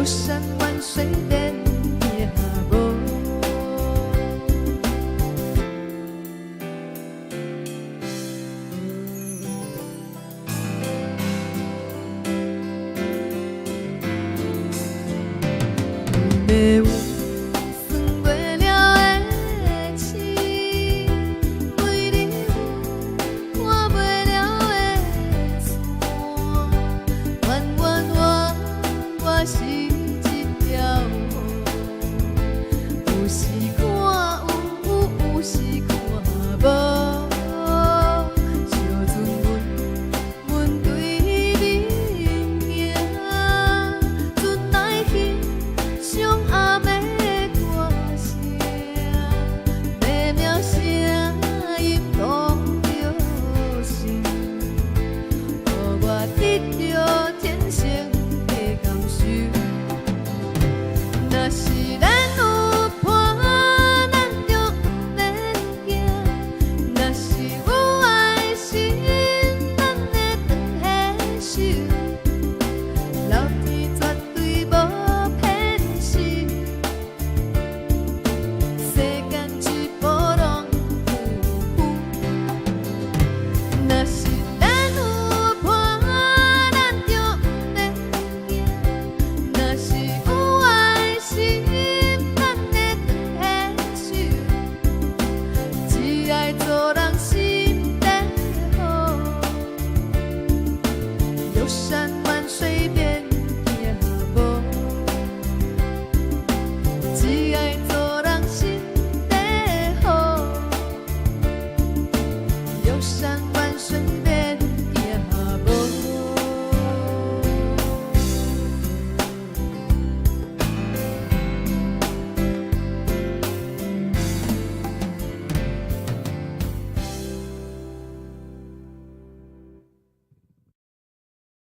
山萬水電也無。袂有算袂了的痴，每日有看袂了的山，彎彎彎，我是一條河，有時看有，有時看無。小船穩穩對面行，陣來欣賞暗暝的歌聲，美妙聲音動著心，予我得著天生的感受。若是咱有伴，咱就毋免驚；若是有愛心，咱會當牽手。老天絕對無騙心，世間一步攏有福。若是咱有伴，咱就毋免驚；若是有愛心，咱會當牽手。只愛做人。